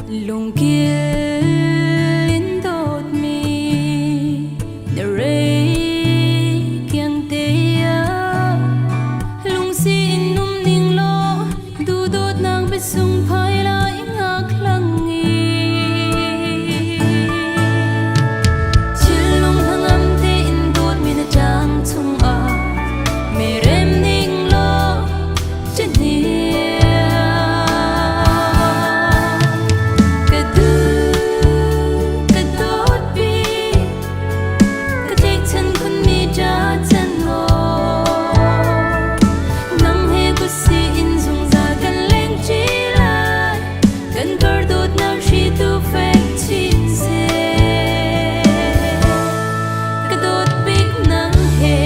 Lungkil in dawtmi na rei kiang te ah lungsi in um ning law duhdawtnak biasung phai lai ngak hlang i Thinlung hnangam tein dawtmi na ṭang chungah merem ning law Ka duh, ka dawt bik, ka tlaihchan khunmi ṭa can maw? Nang he kutsi in zungzal kan lengṭi lai, kan kar dawtnak hri tu fek chin seh. Ka dawt bik nang he.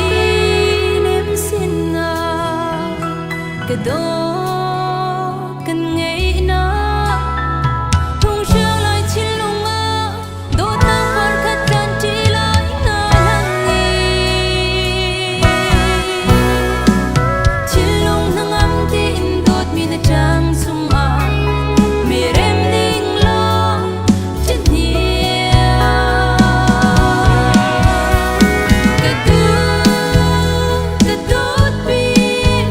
Zilthinem sinah ka dawt kan ngeihnak Hung hriang lai thinlung ah dawtnak parkhat ṭan ṭi lai hna Thinlung hnangam tein dawtmi na ṭang chungah mi rem ning law Ka duh, ka dawt bik,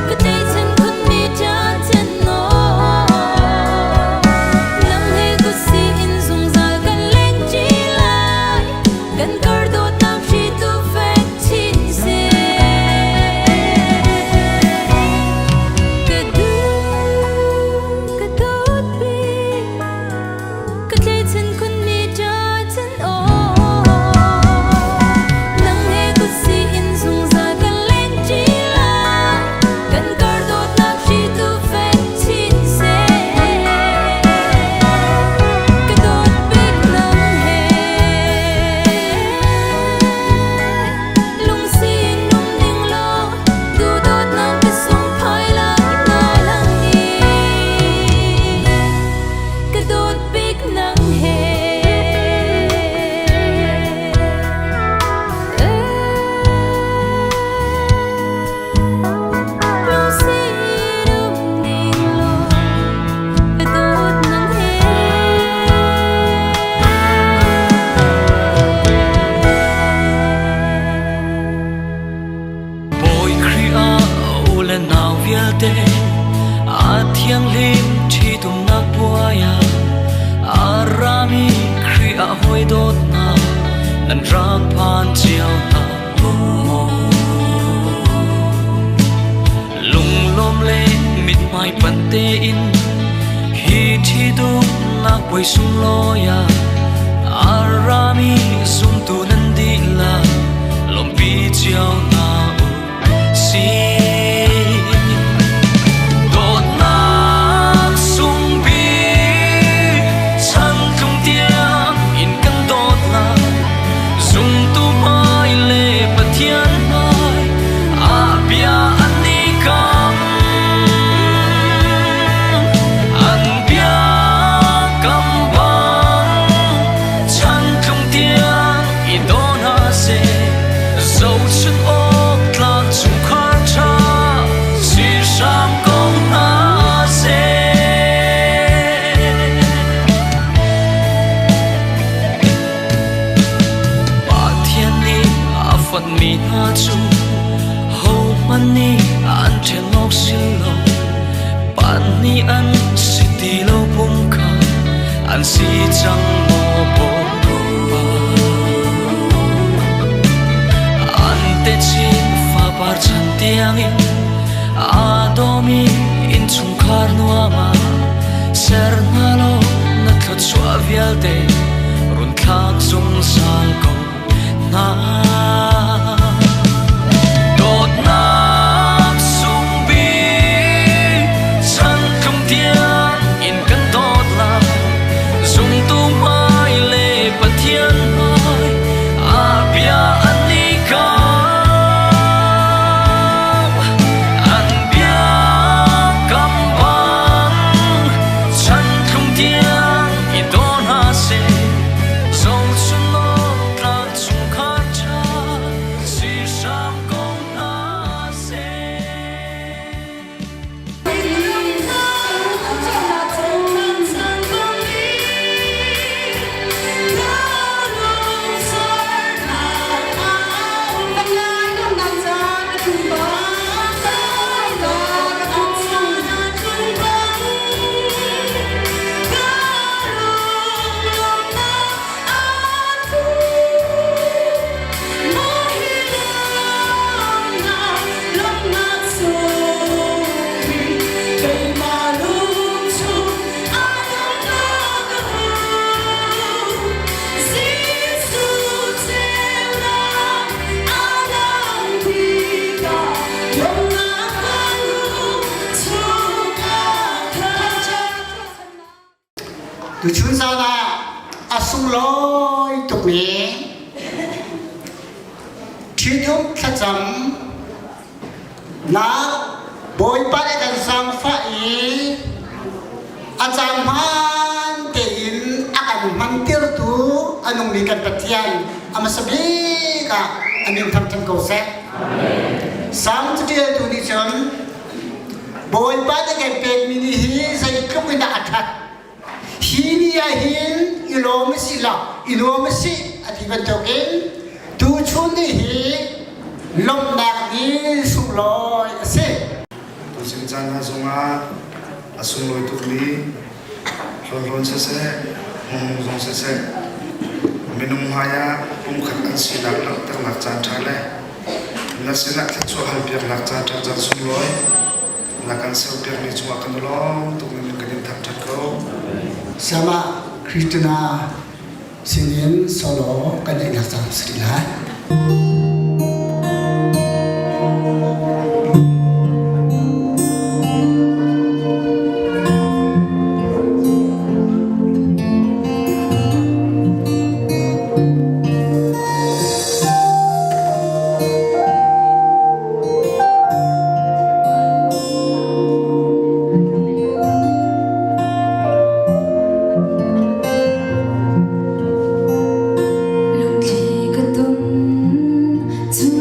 ka tlaihchan khunmi ṭa can naw. Nang he kutsi in zungzal kan lengṭi lai, kan kar dawtnak hri tu fek chin seh. Ka duh, ka dawt bik, ka tlaihchan khunmi ṭa can aw. Nang he kutsi in zungzal kan lengṭi lai, kan kar dawtnak hri tu fek chin seh. Ka dawt bik nang he lungsi in um ning law duhdawtnak ka sung phai lai na lang i ka dawt bik nang he. Lungsi in um ning law ka dawt nang he. Bawi Khrih ah u le nau vialte a thianghlim ṭhitumnak puai ah a rami Khrih ah hawi dawtnak nan rak phan cio hna maw? Lunglawm le mithmai panh tein hi ṭhitumnak puai sunglawi ah a rami zumtu nan dihlak lawmhpi cio hna u sih. Dawtnak sungbik chan tlung tiang in kan dawt lai zumtu hmai le Pathian hmai ah bia an i kam. An bia kam bang chan tlung tiang i daw hna seh zohchunh awk tlak chungkhar ṭha si hram ko hna seh. Pathian nih a fonhmi hna cu hohmanh nih an ṭhen awk si lo. Pan nih an si ti lo pum kha an si cang maw? tiangin aa dawmi innchungkhar nuam ah ser hna law na thluachuah vialte run thlak zungzal ko hna. Dawtnak sungbik chantlung tiang in kan dawt lai zumtu hmai le Pathian hmai a bia an i kam an biakam bang chantlung tiang i daw hna seh zohchunhawk tlak chungkhar ṭha si hram ko hna seh. Tuchun zan ah a sunglawi tukmi ṭhitum thlacam nak Bawipa nih kan zaangfah i a caan hmaan tein a kan hmantirtu a nungmi kan Pathian a hmasa bik ah a min thangṭhat ko seh. Salm caṭialtu nih cun Bawipa nih kan pekmi ni hi zeitluk in dah a ṭhat. Hi ni ah hin i lawm a si la, i nuam a si a ti bantukin tuchun ni hi lawmhnak ni sunglawi a si. Tuzing caan hna zongah a sunglawi tukmi hlawnhlawn siseh, hmunghmung zong siseh, minung hmai ah pumkhat an sinak langhternak caan ṭha le na sinah thluachuah halpiaknak caan ṭha caan sunglawi na kan serpiakmi cungah kan i lawm tuk ning kan in thangṭhat ko. Sama Krishna sinin solo kan neihnak caan si lai. Lungthli ka tum cu.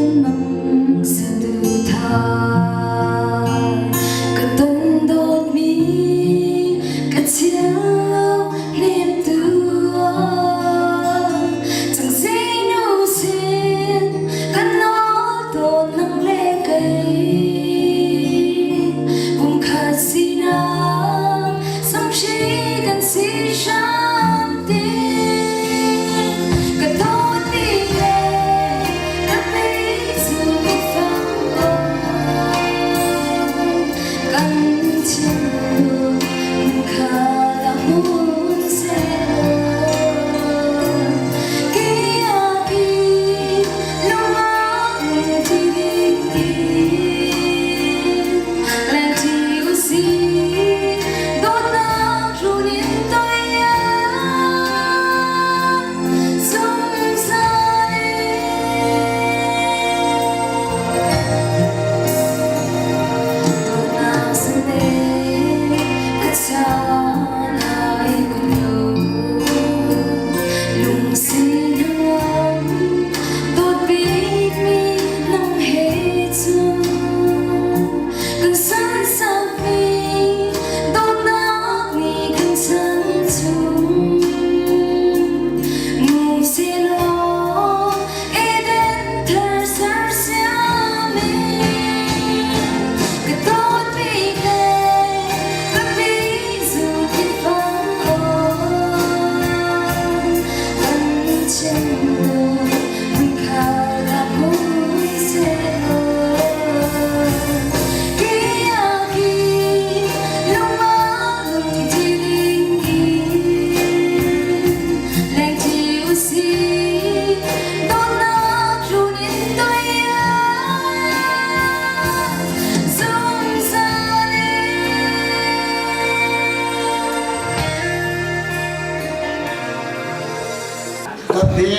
Dawtmi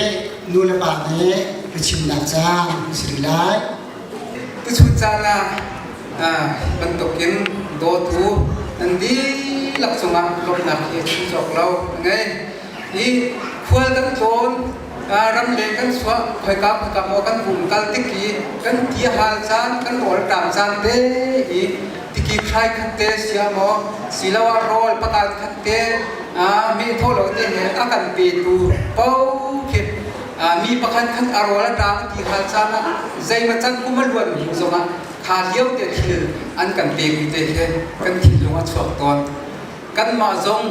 nu le pa nih biachimnak caan si rih lai. Tuchun caan ah bantukin dawtu nan dihlak cungah lawmhnak hi a chim cawk lo a ngei. I khual kan tlawn, ramleng kan chuah, khoika khoika maw kan vum kal tik i kan ti a hal caan, kan rawl a ṭam caan te i tiki hrai khat te sia maw siloah rawl pakan khat te meh thaw lo te he a kan petu paoh khi mi pakhat khat a rawl a ṭam a ti hal caan ah zeimaw can kum a luan hnu zongah kha lio te thil an kan pekmi te khi kan thinlung a chuak tawn. Kanmah zong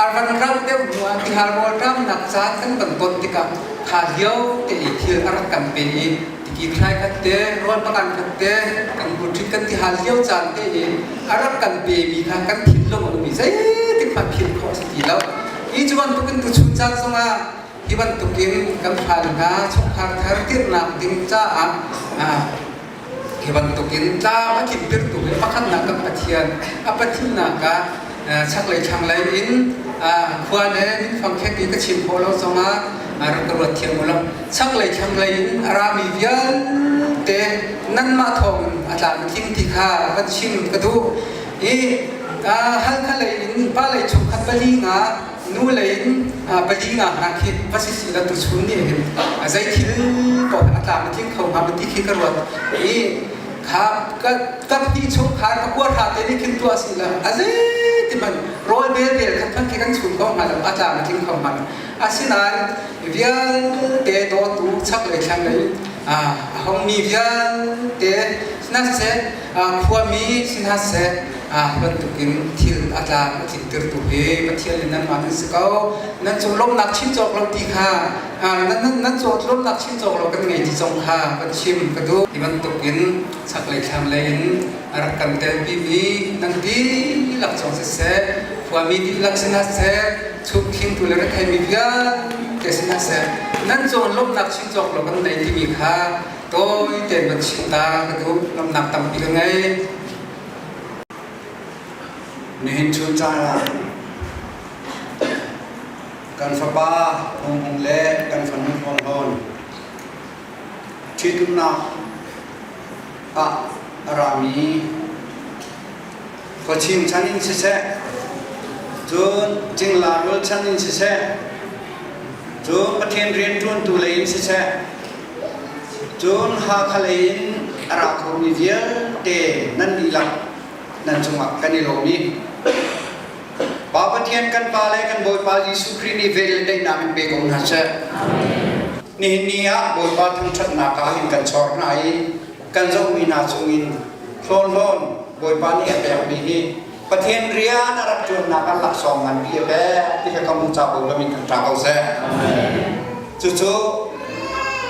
a ran rauh deuh hnu ah tihal rawlṭamnak caan kan van ton tikah kha lio te i thil a rak kan pe i tiki thlai khat te rawl pakan khat te kan hmuṭhit kan tihal lio caan te i a rak kan pemi kha kan thinlung a ummi zeitik hmanh philh khawh a si ti lo. Hi cu bantukin tuchun caan zongah hi bantukin kan fale hna chungkhar thar dirhnak ding caah Hi bantukin tlam a tlintertu hi pakhatnak kan Pathian a pathumnak ah chaklei thlanglei in khua le minfang khek i ka chim khawh lo zongah rak ka ruat thiam u law chaklei thlanglei in a rami vialte nanmah thawngin a tlam a tling ti kha van chim ka duh i Halkha lei in pa lei chungkhat pali nga nu lei in pali nga hna khi va si si la tuchun nih hin zei thil paoh a tlam a tling kho hnga ma ti khi ka ruat i kha ka phi chung kha ka kuar hra te nih khin tuah si la a zei ti man rawl bel bel khat khat khi kan chum kho hnga lo a tlam a tling kho hnga lo asinain vialte dawtu chak lei thlang lei a hongmi vialte sihmanhseh khuami sihmanhseh bantukin thil a tlam a tlintertu hi Pathian le nanmah nan si ko. Nan cung lawmhnak chim cawk lo ti kha nan nan cung lawmhnak chim cawk lo kan ngei ti zong kha kan chim ka duh. Hi bantukin chaklei thlanglei in a rak kan telpimi nan dihlak cung siseh, khuami dihlak sihmanhseh, chungkhingtu le retheimi vialte sihmanhseh, nan cung lawmhnak chim cawk lo kan nei timi kha tawi tein van chim ta ka duh. Lawmhnak tampi ka ngei. Nihin chun caan ah kan fapa Hung Hung le kan fanu Hlawn Hlawn ṭhitumnak ah a rami khuachim chan in siseh, cun cingla rualchan in siseh, cun Pathian rianṭuantu lei in siseh, Cun Hakha lei in a ra khomi vialte nan dihlak nan cungah kan i lawm i Pa Pathian kan Pa le kan Bawipa Jesuh Khrih nih vel le daihnak in pe ko hna seh. Nihin ni ah Bawipa thangṭhatnak ah hin kan chawr hna i kan zohmi hna chungin hlawnhlawn Bawipa nih a pekmi hi Pathian rian a rak ṭuannak ah laksawng nganpi a pek ti kha ka mu ca bo lamin kan ṭa ko seh. Cucu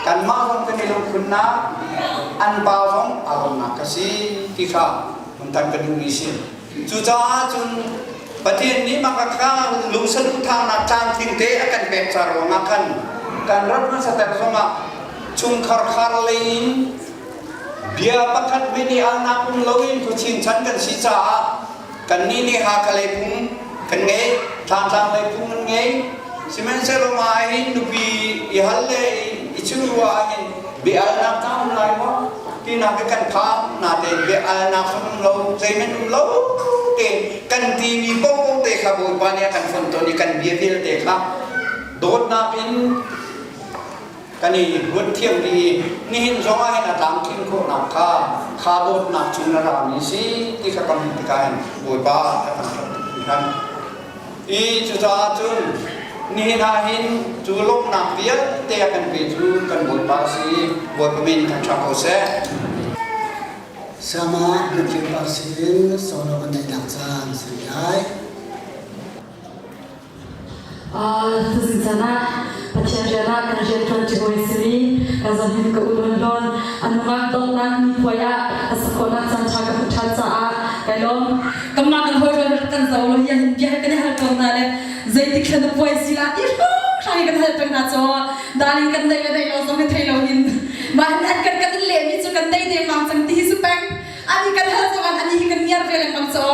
kanmah zong kan i lungkhunnak an pa zong aa lawmnak ka si ti kha mun tan ka duhmi si. Cucaah cun Pathian nih mah kha lungsaduhthahnak tlamtling te a kan pek ca ruangah khan kan rat hmasater zongah chungkhar khar lei in Bia pakhat min i alnak um loin khuachin chan kan si caah kannih nih Hakha lei phung kan ngei, Thantlang lei phung kan ngei. Sihmanhsehlaw mah ahhin nupi i hal le i chim ruah ahhin bia alnak ca um lai maw tinak hi kan phang natein bia alnak zong um lo zeihmanh um lo tein kan timi paohpaoh te kha Bawipa nih a kan fonhton i kan bia vialte kha dawtnak in kan i ruat thiam dih i nihin zong ah hin a tlamtlin khawhnak kha kha dawtnak chung na rami si ti kha kan hmuh tikah hin Bawipa ka thangṭhat tuk hringhran. I cucaah cun nihin ah hin cu lawmhnak vialte a kan pe cu kan Bawipa a si i Bawipa min thangṭhat ko seh. Sama Nutling Par sin solo kan neihnak caan si lai. Tuzing caan ah Pathian rian ah kan rianṭuan ṭi hawi simi ka zawn hin ka ulun hlawn. A nungak dawtnak nipuai ah a sak khawhnak caan ṭha ka hmuh ṭhan caah kai lawm. Kanmah kan hawi rual kan zo lo hi bia kan i hal tawn hna le zeitik thla na puai si la ti hrawnghrang hi kan hal peng hna caw darling kan neih le neih lo zong hi thei lo hin mah hin an kan kan in lehmi cu kan nei dengmang cang ti hi si peng. Ani kan hal zong ani hi kan ngiar ve lengmang cu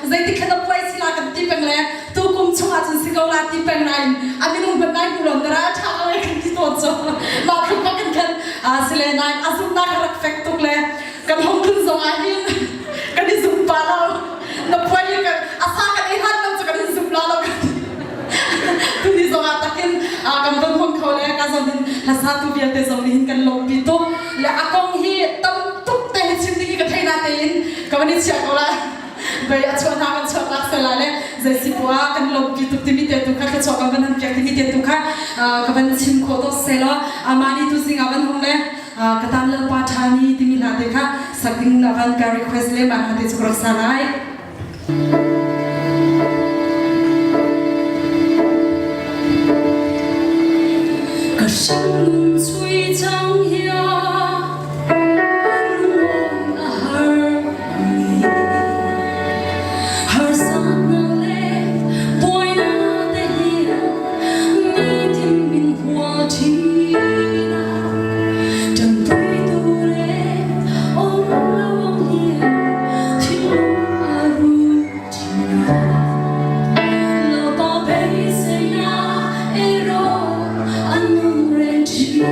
zeitik khan a puai si la kan ti peng le tu kum chung ah cun si ko la ti peng nain a minung hmanh nai hmu lo na ral ṭha ko kan Hlawn cu mah tluk bak in khan sile nain a zumnak a rak fek tuk le kan hong tlun zong ah hin kan i zum pa lo na puai i a sa kan i hlan lo cu kan in zum la lo tuni zong ah takin kan von hong kho le ka zong hin hlasa tu vialte zong nih hin kan lawmpi tuk le a kong hi tam tuk te hi chim ding hi ka thei na tein ka van i chiah ko la bei a chuah hna kan chuah tak sela le zei si poah kan lawmpi tuk timi te tu kha thluachuah kan van han piak timi te tu kha ka van chim khawh to selaw amani tu zing ah van hong le ka tan lalpa ṭhani timi hla te kha sak ding na van ka request le mah hla te cu ka rak sa lai. Ka hringnun chui cang hia lungawng a har mi harsatnak le buainak te hi nitin min hua ṭhina ṭanpuitu le um lo ang hi thinlung a ru ṭhina Lapa beiseina ero an nung reng ṭhin.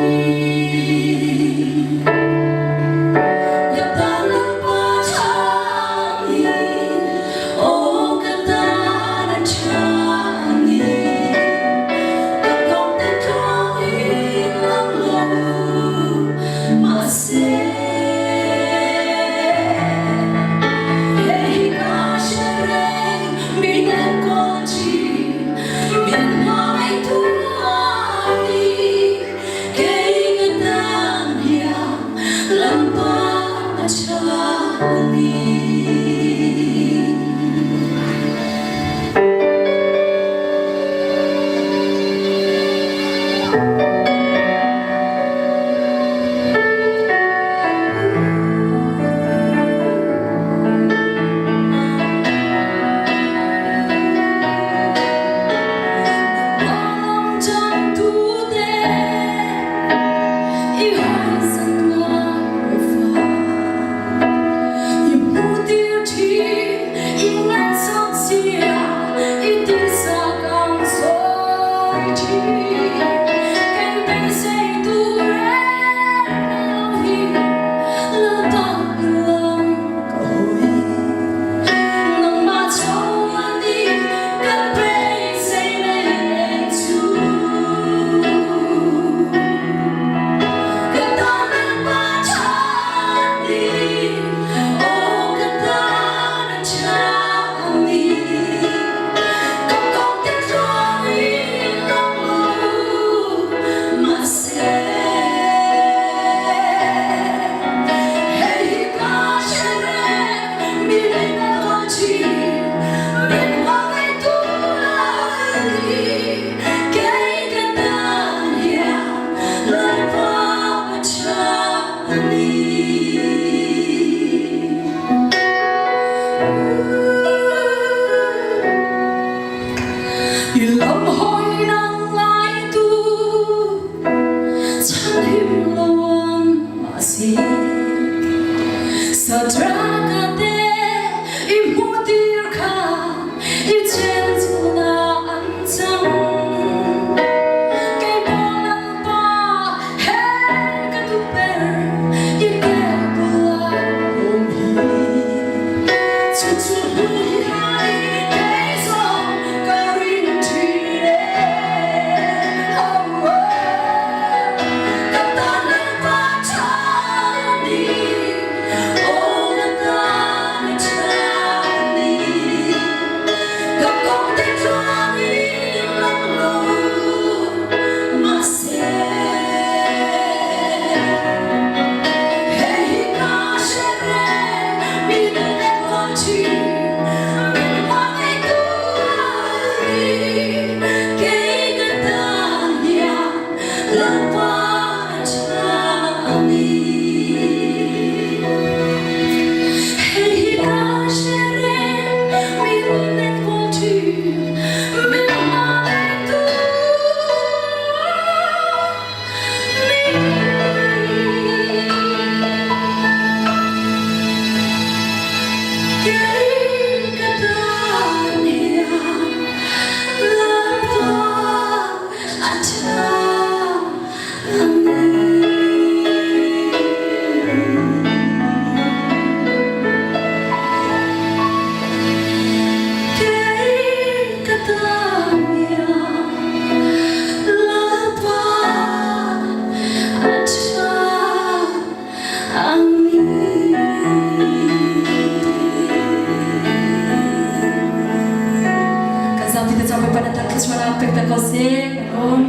Kan um.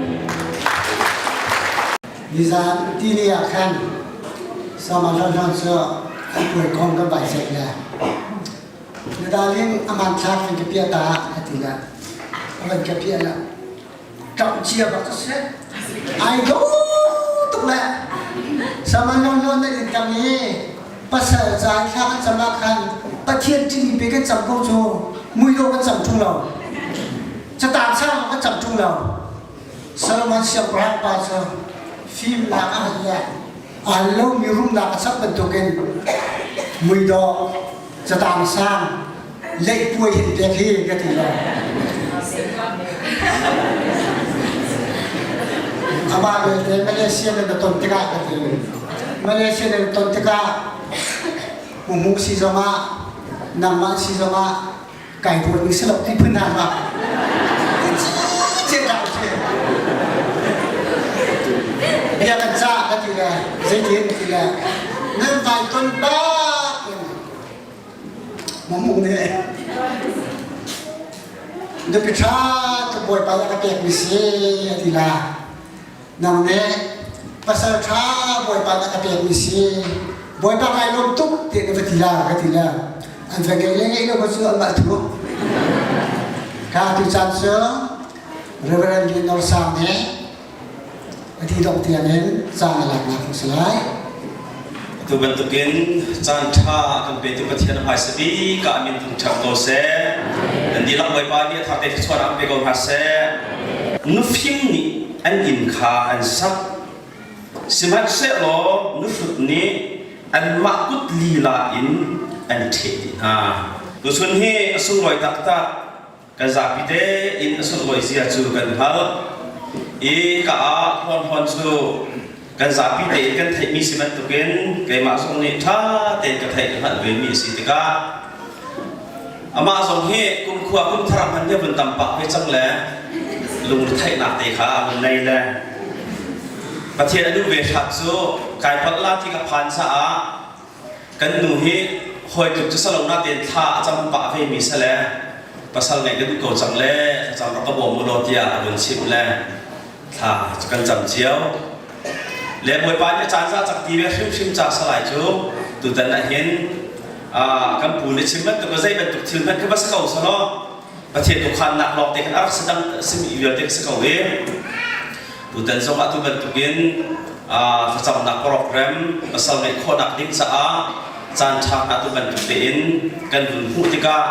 Nizan tili ah khan Sama Hlawn cu an puai kong kan vai ceih le na darling a hmanthlak van ka piah ta a ti le a van ka piah le ṭap cia bak si ai do tuk le Sama Hlawn Hlawn na inn tang i pasal ca thla kan cam ah khan Pathian ṭih pe kan cam ko cu mui lo kan cam ṭung lo catang sang kan cam ṭung lo Solomon siangpahrang pa cu fimnak a hal le a hal lomi rumnak a chap bantukin muidawh catang sang leihpuai hin pek hi ka ti lo. Amah belte Malaysia nan na ton tikah ka ti. Malaysia nan ton tikah mumung si zongah nangmah si zongah kai dawt ning si lo ti phun hna ma ce ta ce bia kan ca ka ti le zeitin ti le nan vai ton bak in mamung ne nupi ṭha tu bawipa ka pek mi si a ti la Nang nih pasal ṭha Bawipa na ka pekmi si. Bawipa kai lawm tuk ti na va ti la ka ti la. An va ngei le ngei lo cu anmah thu. Ka tu caan cu Reverend Lian Nawl Sang nih a ti dong tiang in caan a laknak a si lai. Atu bantukin caan ṭha a kan petu Pathian a hmaisa bik ah a min thangṭhat ko seh. Nan dihlak Bawipa nih a tharte thluachuah an pe ko hna seh. Nufim nih an inn kha an sak. Sihmanhsehlaw nuhrut nih anmah kut lila in an ṭheh dih hna. Tuchun hi a sunglawi taktak. Kan zapi tein a sunglawi zia cu kan hngalh. I ka ah hlawnhlawn cu kan zapi tein kan theihmi si bantukin keimah zong nih ṭha tein ka theih ka hngalh vemi a si tikah amah zong hi kumkhua kumthar ah hman hi a vun tam pah ve cang le lungretheihnak te kha a vun nei le Pathian a duh ve hrat cu kai palh la ti ka phan caah Kan nu hi hawi tluk cu salo natein thla a cam pah ve mi sale pasal ngeih ka duh ko cang le thlacam rak ka bawm u law tiah a vun chimh le thla cu kan cam cio. Le Bawipa nih a caan za cak ti ve hrimhrim ca salai cu tutan ah hin kan pu nih chim bantuk zei bantuk thil hmanh kha va si ko selaw Pathian khuakhannak lawng te khan a rak si dang simi vialte ka si ko i tutan zong ah tu bantukin thlacamnak program pasal ngeih khawhnak ding caah caan ṭha hna tu bantuk tein kan vun hmuh tikah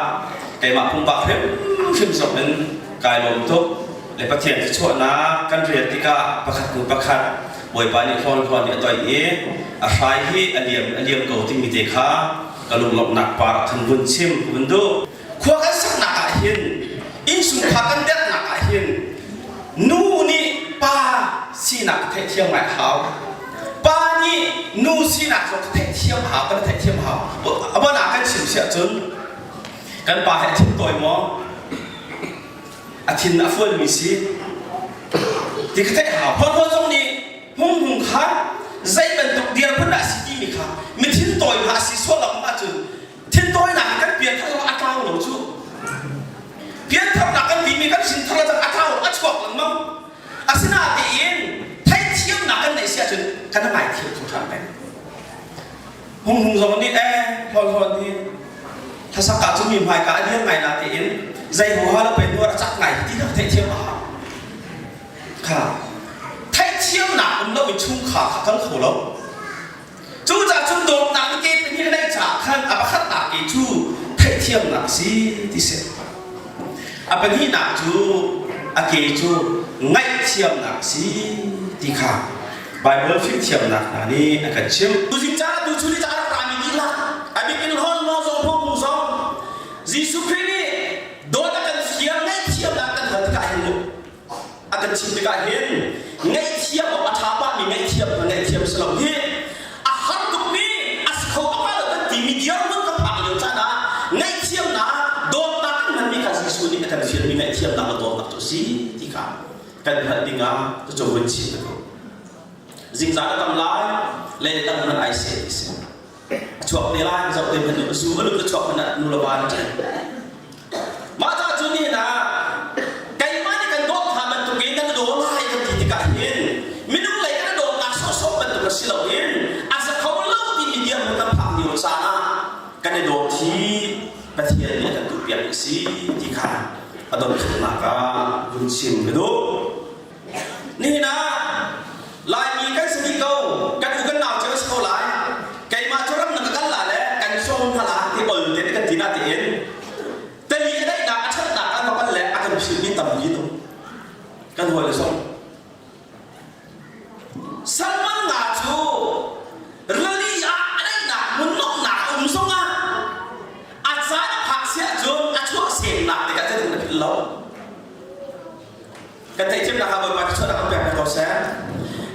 keimah pumpak hrimhrim zong in kai lawm tuk le Pathian thluachuahnak kan rel tikah pakhat hnu pakhat Bawipa nih hlawn hlawn nih a toih i a hrai hi a liam a liam ko timi te kha ka lunglawmhnak par ah khan vun chim ka vun duh. Khua kan saknak ah hin innchungkhar kan derhnak ah hin nu nih pa sinak theihthiam ngai a hau. Pa nih nu sinak zong theihthiam a hau, kan theihthiam a hau. Abana kan chim si ahcun kan pa hi a thin tawi maw? A thin a fualmi si. Ti ka theih hau. Hawlhawl zong nih hung hung kha zei bantuk dirhmun dah si timi kha mi thin tawi hna si sual lo ahcun Thintawinak hi kan pianthar zong a tlau lo cu. Piantharnak kan timi kan hrinthar le a tlau a chuak lengmang. Asinain theihthiamnak kan neih si ahcun kan ngaithiam kho ṭhan peng. Hung hung zong nih eh hlawn hlawn hi hlasak ah cun mi hmaika a dir ngai na tiin zei huaha lo pe nuar a cak ngai ti kha theihthiam a hau. Kha theihthiamnak um lo in chungkhar kha kal kho lo. Cucaah cun dawtnak nih ke pahnih a neih caah khan a pakhatnak ke cu theihthiamnak a si ti si. A pahnihnak cu a ke cu ngaihthiamnak a si ti kha Baibal fimthiamnak hna nih a kan chimh. Tuzing caan ah tuchun ni caan a rak rami dihlak a bik in hlawn law zong hlawm zong Jesuh Khrih nih dawt a kan fial ngaihthiamnak kan hal tikah hin a kan chim tikah hin ngaihthiam awk a ṭha pahmi ngaihthiam kha ngaihthiam si lo hi a har tukmi a si kho bak lo kan timi dirhmun kan phak lio caan ah ngaihthiamnak dawtnak kan hmanmi kha Jesuh nih a kan fialmi ngaihthiamnak le dawtnak cu a si ti kha kan hngalh ding ah cucu vun chim ka duh. Zingzan a tam lai le dang hmanh ai seh ti si. A chuak te lai zoh te hmanh zu a lut a chuak hmanh ah nu le pa an ṭhen. Mah ca cu nihin ah keimah nih kan dawt hna bantukin nan dawt. si ti kha a donthumnak ah vun chim ka duh. Nihin ah Laimi kan si dih ko, kan u kan nau cio si ko lai. Keimah cu ram na ka kal la le kan sawm hna la ti ol te kan ti na tiin tali a daihnak a ṭhatnak an va kal le a kan philmi tampi tu kan hawi le zong Salman nga cu rili ah a daihnak hmun nomhnak a um zongah a caan a phak si ahcun a chuah semnak tikah zeitin na philh lo. Kan theihthiamnak ah Bawipa thluachuahnak kan pek ko seh.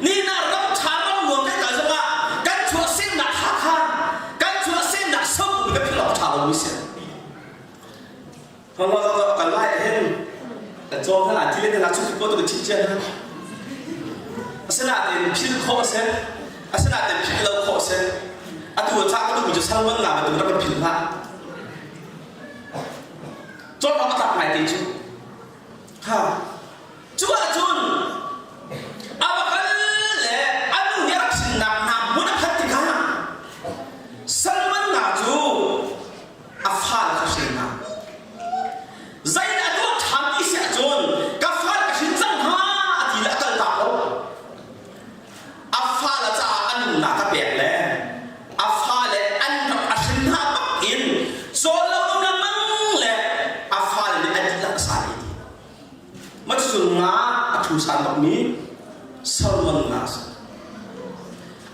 Nihin ah ram ṭha ram nuam kan kal zongah kan chuah semnak Hakha, kan chuah semnak Sopum kan philh awk ṭha lomi si. Thawng lo kal lai ahhin kan cawm hna lai ti le hna cu ko tu kan chim cia hna. Asinain phil khawh a si. Asinain philh lo khawh a si. Atu a cah ka duhmi cu salmon nga bantuk rak kan philh hlah. Cawm awk a tlak ngai te cu. Ha. Cu ahcun a va kal le a nu nih a rak hrinnak hna hmun a phanh tikah Salmon nga cu a fale kha hrin hna. Zeidah a tuah ṭhan ti si ahcun ka fale ka hrin cang hna a ti le a kal tak lo. A fale caah a nunnak a pek le a fale an rak a hrin hna bak in cawl lo lengmang le a fale nih an dihlak a sa ti. Mah cucu nga a ṭhu san bakmi Solomon nga a si.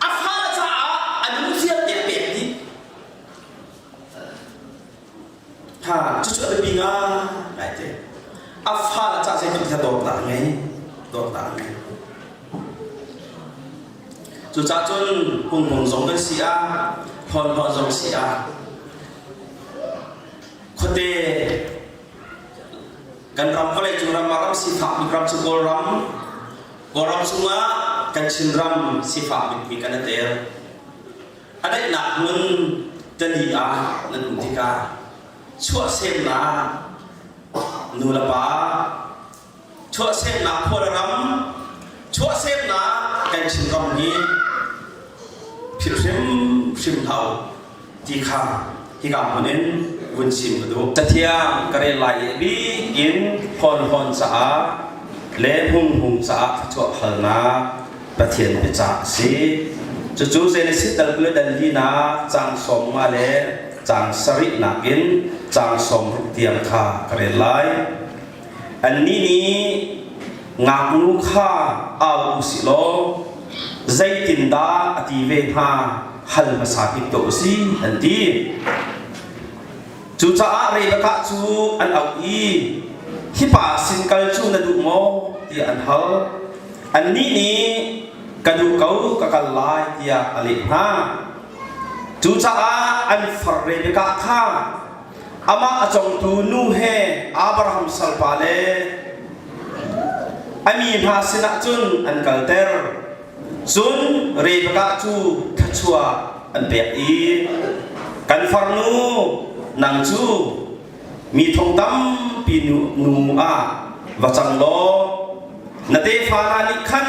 A fale caah a nun vialte a pek dih. Ha, cucu a biapi ngai te. A fale caah zeitluk kha dawtnak a ngei, dawtnak a ngei. Cucaah cun hung zong kan si ah, hlawn zong si ah, khuate kan ram vawleicung ram ah ram sifak bik ram cu Kawlram, Kawlram chungah kan Chinram sifak bikmi kan i tel. A daihnak hmun tali ah nan um tikah chuahsemnak nu le pa chuahsemnak khua le ram chuahsemnak kan Chinram hi philh hrimhrim hlah u ti kha hika hmun in vun chim ka duh. Cathiang ka rel lai i bik in hlawn caah le hung hung caah thluachuah halnak Pathian biacah a si. Cucu Genesis dal 20 dal linak caang 15 le caang sarih nakin caang 60 tiang kha ka rel lai. Annih nih ngaknu kha au u sih law zeitindah a ti ve hnga hal hmasa hnik tuah u sih an ti. Cucaah Rebekah cu an auh i hi pa sin kal cu na duh maw tiah an hal. Annih nih ka duh ko ka kal lai tiah a leh hna. Cucaah an far Rebekah kha amah a congtu nu he Abraham salpa le a mi hna sinah cun an kalter. Cun Rebekah cu thluachuah an pek i kan farnu nang cu mi thong tampi nu, nu ah va cang law na tefa hna nih khan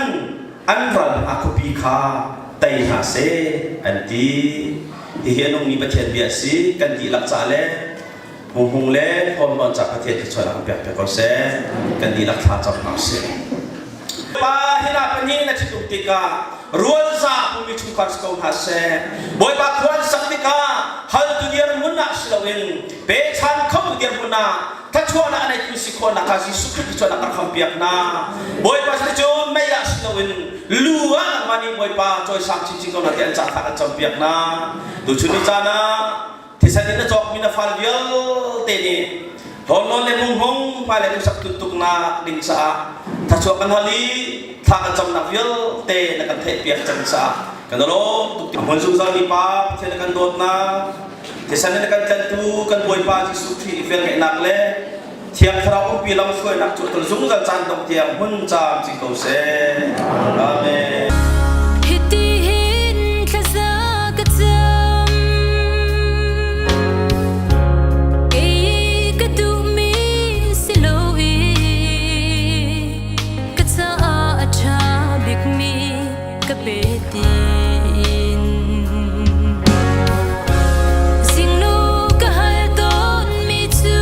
an ral hna khuapi kha tei hna seh an ti. Hihi a nungmi Pathian bia a si kan dihlak ca le hung le hlawnhlawn ca Pathian thluachuahnak kan pek piak ko seh. Kan dihlak thla cam hna usih. Pa hina pahnih na ṭhitum tikah rualza pumi chungkhar si ko hna seh. Bawipa khua an sak tikah haltu dirhmun ah si loin pechan khotu dirhmun ah thluachuahnak a neitu si khawhnak kha Jesuh Khrih thluachuahnak kan hrampiak hna. Bawipa cuticun mei ah si loin lu ah nangmah nih Bawipa cawisang chinchin ko hna ti an ca thla kan campiak hna. Tuchun ni caan ah Thisen in na cawkmi na fal vialte nih hlawnlawn le hmunghung hmailei khuasak tuntuknak ding caah thachuak kan hal i thla kan camnak vialte na kan theihpiak cang caah kan i lawm tuk. A hmun zungzalmi Pa Pathian na kan dawtnak, thisen in na kan tlanhtu kan Bawipa Jesuh Khrih i velngeihnak le Thiang Thlarau umpi lamhruainak cu a zungzal caan dongh tiang hmun camcin ko seh. Amen. Hitihin thlaza ka cam Kei ka duhmi si loin ka caah a ṭha bikmi ka pe tiin Zingnu ka hal tawnmi cu.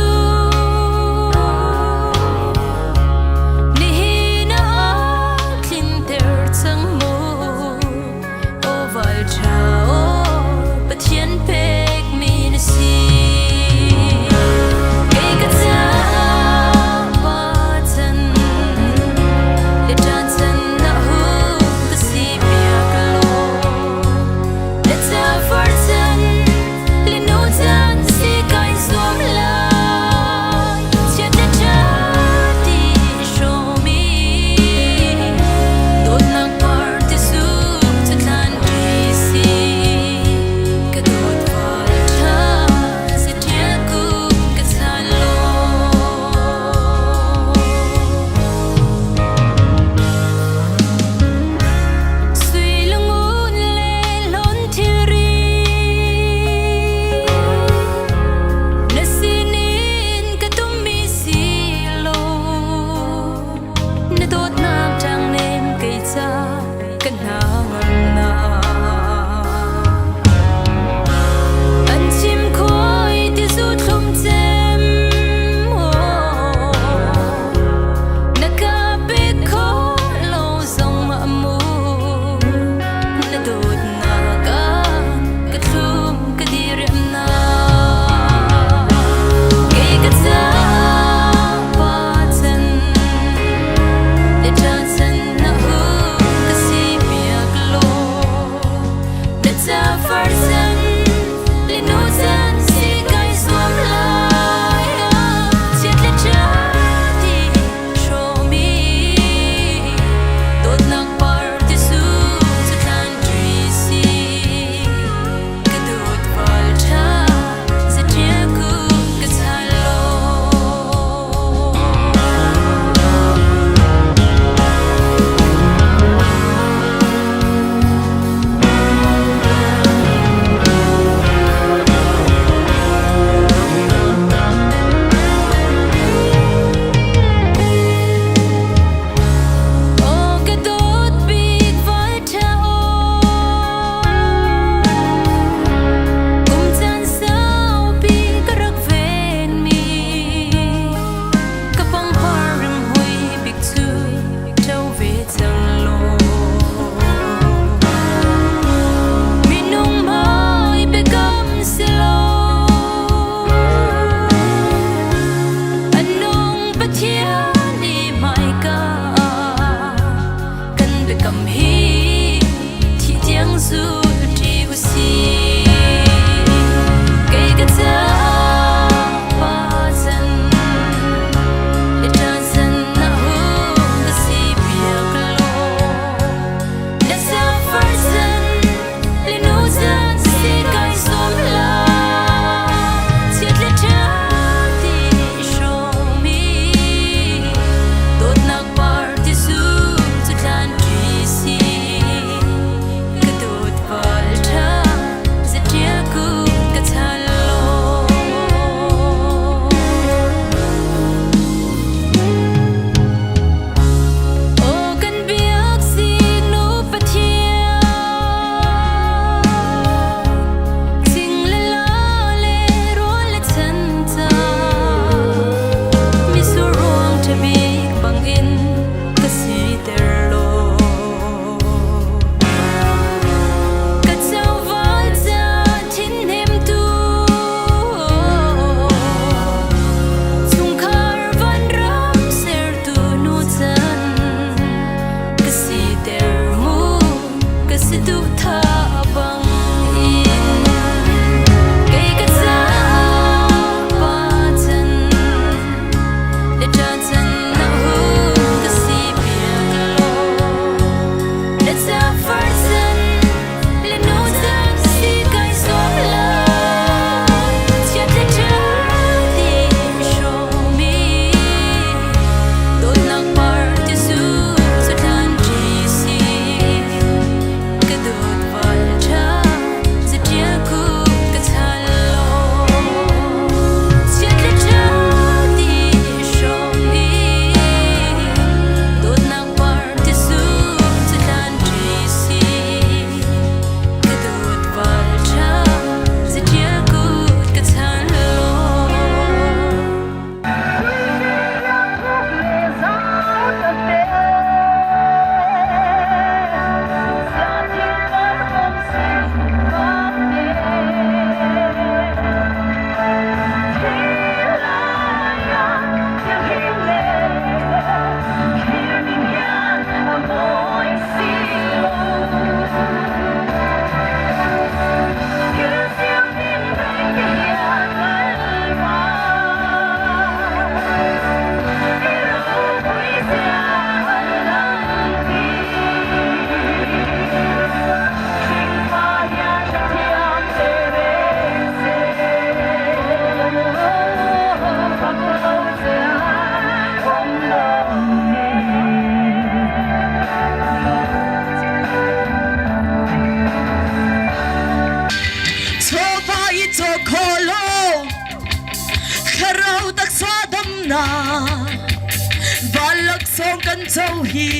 Laksawng kan co hi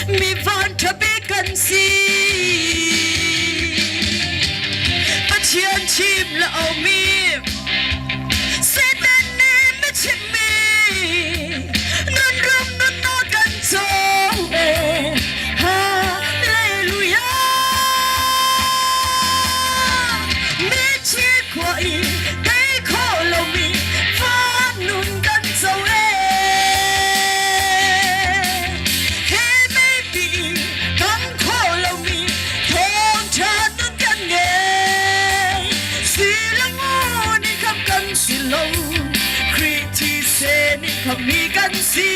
mi van ṭha bik kan si. Pathian chim la mi Satan nih mi chimmi nun rum nunnak kan co. Hallelujah. Mi chi khua i tei kho lomi van nun kan co e. He meipi kan kho lomi thawngṭha nun kan ngei. Silangu nih kham kan si lo. Khrih thisen nih khammi kan si.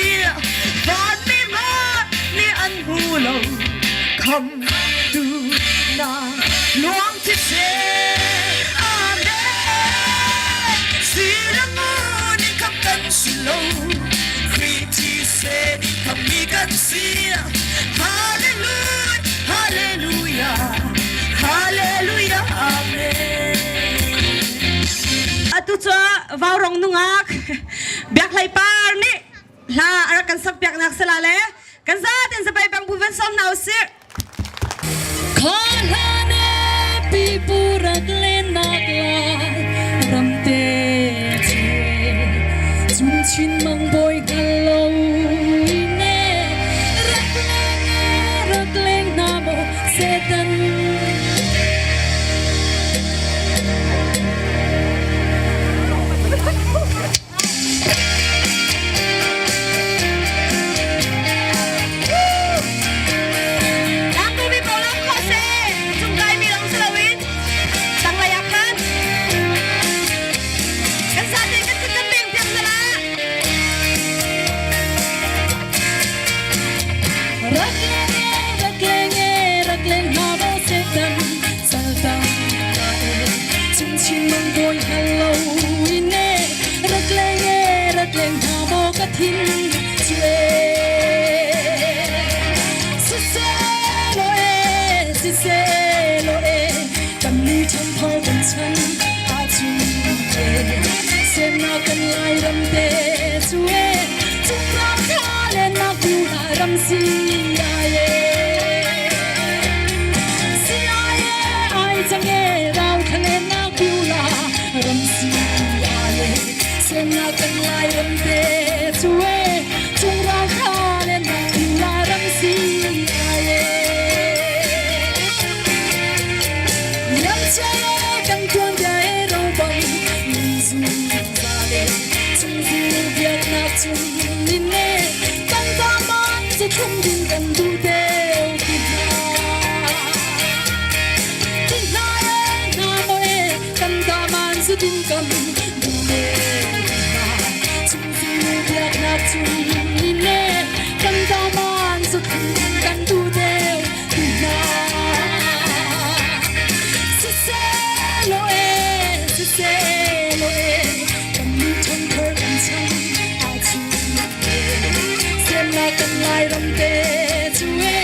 Vanmi hmanh nih an hmu lo. Khamtu na luang thisen. Amen. Silangu nih kham kan si lo. Khrih thisen nih khammi kan si. Hallelujah, hallelujah, hallelujah, amen. Atu cu vaurong nungak biakhlei par nih hla a rak kan sak piaknak sala le kan zaten zapai bang bu van som hna usih. Kha-hlane pipu rak lennak lai ramte chue chung chin mang bawi hngal lo ne rak leng rak leng hna maw Satan. Langtu mi prolam kho se cungkai mi long si loin tanglei ah khan kan zate kan kan beng piak sala. Rak leng rak leng rak leng hna maw Satan saltang ka e chung chin mang bawi hngal lo in e rak leng e rak leng hna maw ka thin chue si se lo e si se lo e kan ni chan thar kan chan a chu e sem na kan lai ram te chu e chung ram tha le na ku la ram si ai e si ai e ai chang e rau thale na ku la ram si ai e sem na kan lai ram te chu e chung ram tha le na ku la ram si ai e Yam che kan tuan bia e ro bang min zu za le chung zu biak nak chung nin ne kan ta man zu thum din kan du deu ti hna ti hna e na mo e kan ta man zu din kan du deu ti hna chung zu biak nak chung nin ne kan ta man zu thum din kan du deu ti hna Si se lo e si se lo e kan nu thong thar kan chang a chu e sem la kan lai ram te chu e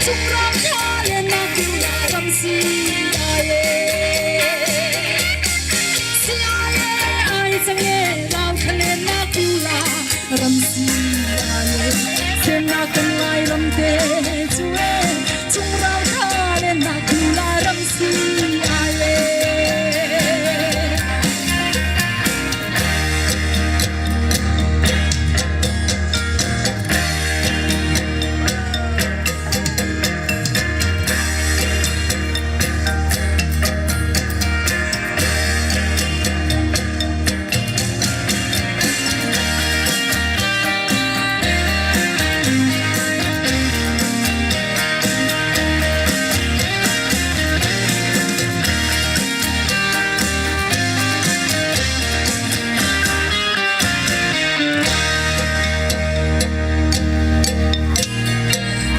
chung ram tha le na ku la ram si ai e si ai e ai chang e ram khale na ku la ram si ai e sem la kan lai ram te chu e chung ram tha le na ku la ram si ai e.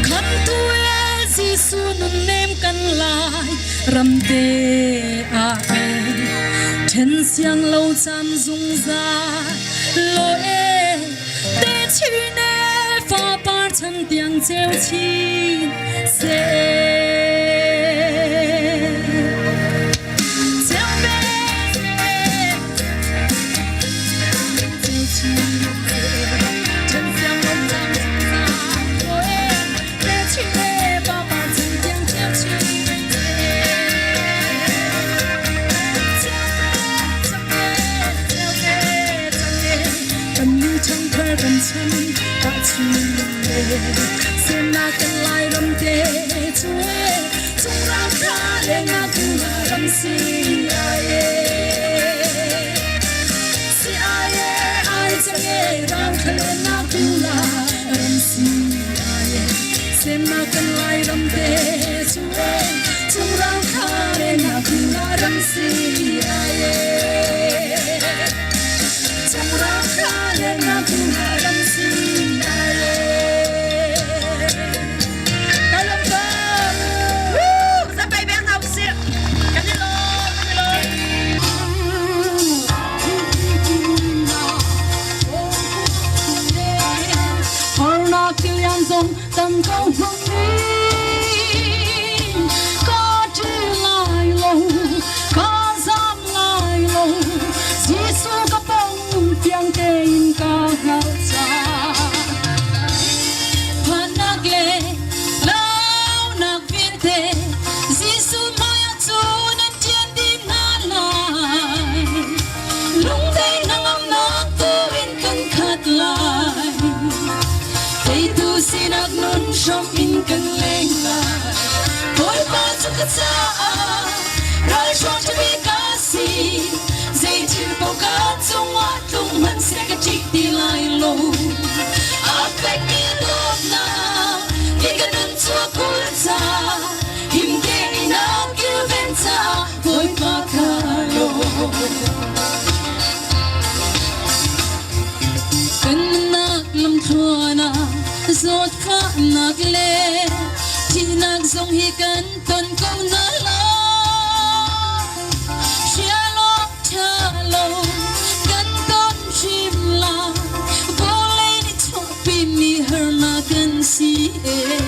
Khamtu e Jesuh nunnem kan lai ramte ah e then siang lo cam zungzal lo e te chin e fa par chan tiang ceu chin se ceu ve ceu chin se then siang lo. Semnak kan Lairam te cu e chung ram tha le nak ram si ai e si ai e ai chang e ram khale nak la ram si ai e Semnak kan Lairam te cu e chung ram tha le nak la ram si ai e chung ram tha le nak la ram si ai e Zapai beng hna usih. Kan i lawm, kan i lawm. Harnak tilian zong tam ko hmang ning ka ṭi lai lo ka zam lai lo Jesuh ka pong tiang tein ka hngalh cang Phannak le launak vialte Jesuh hmaiah cun an ṭian dih hna lai. Lungdai hnangamnak tu in kan khat lai. Teitu sinak nun hram in kan leng lai. Bawipa cu ka caah ralhruang ṭha ka si. Zei thil paoh ka cungah tlung hmanhseh ka ṭih ti lai lo. A fekmi dawtnak hi ka nun cu a kul ca. Him tein a kilven ca Bawipa ka lawm. Kan nunnak lamthluan ah zawtfahnak le thihnak zong hi kan ton ko hna lai. Hrial awk ṭha lo kan ton hrim lai. Vawlei nih chuahpimi harnak kan si ee.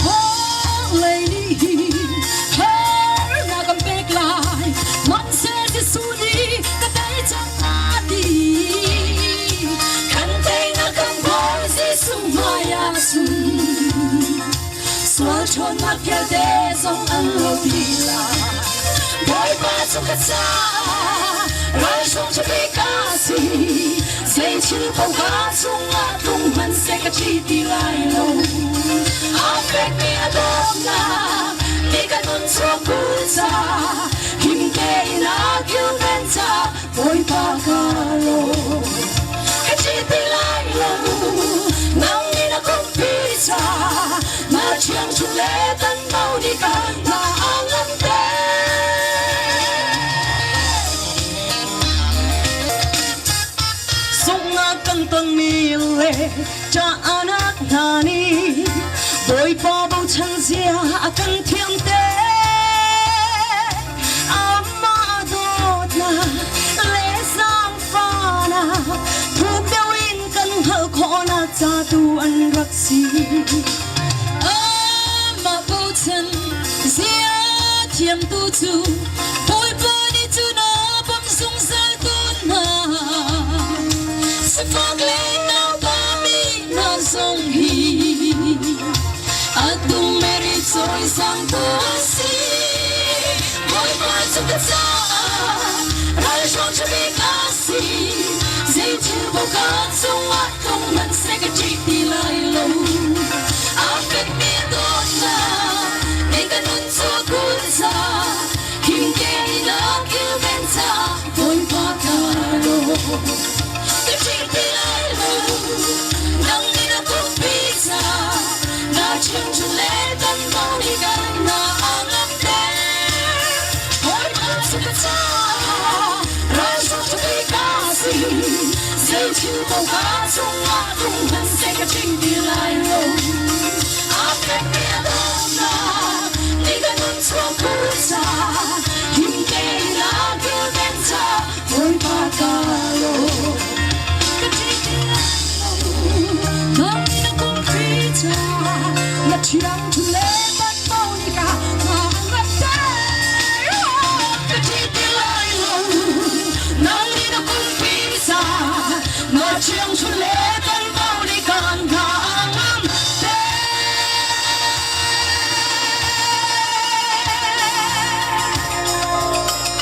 Vawlei nih hin harnak kan pek lai. Hmanhseh Jesuh nih ka tei cang a ti. Kan teinak kan Bawi Jesuh hmaiah sung. Sual ṭhawnnak vialte zong an lo dih lai. Bawipa cu ka caah ralhrang ṭha ka si. Zei thil paoh ka cungah tlung hmanhseh ka ṭih ti lai lo. A fekmi a dawtnak nih ka nun cu a kulh caah him tein a kilven caah Bawipa ka lawm. Ka ṭih ti lai lo. Nang nih na kumpi caah na thiang chung le kan mau nih ka hna a ngam te. Sunghnak kan tonmi le ṭahnak hna nih Bawipa bochan zia a kan thiam te. Amah dawtnak le zaangfahnak thuk deuh in kan hngalh khawhnak ca tu an rak si. Amah bochan zia thiamtu cu Bawipa nih cun a bawmh zungzal tawn hna. Sifak le nauta mi hna zong hi atu Mary cawisangtu a si. Bawipa cu ka caah ralhrang ṭha bik a si. Zei thil paoh ka cungah tlung hmanhseh ka ṭih ti lai lo. A fekmi dawtnak nih ka nun cu a kulh caah him tein a kilven caah Bawipa ka lawm. Ka ṭih ti lai lo. Nang nih na kutpi caah na chimchung le kan mo nih kan hna a ngam te. Bawipa cu ka caah ralhrang ṭha ka si. Zei thil paoh ka cungah tlung hmanhseh ka ṭing ti lai lo. A fekmi a dawtnak nih ka nun chuah khul caah him tein a kilven caah Bawipa ka lawm. Ka ṭih ti lai lo. Nang nih na kumpi caah na thiang thu le ban mo nih ka hna ngam te. Ka ṭih ti lai lo. Nang nih na kumpi caah na thiang thu le ban mo nih ka hna ngam te.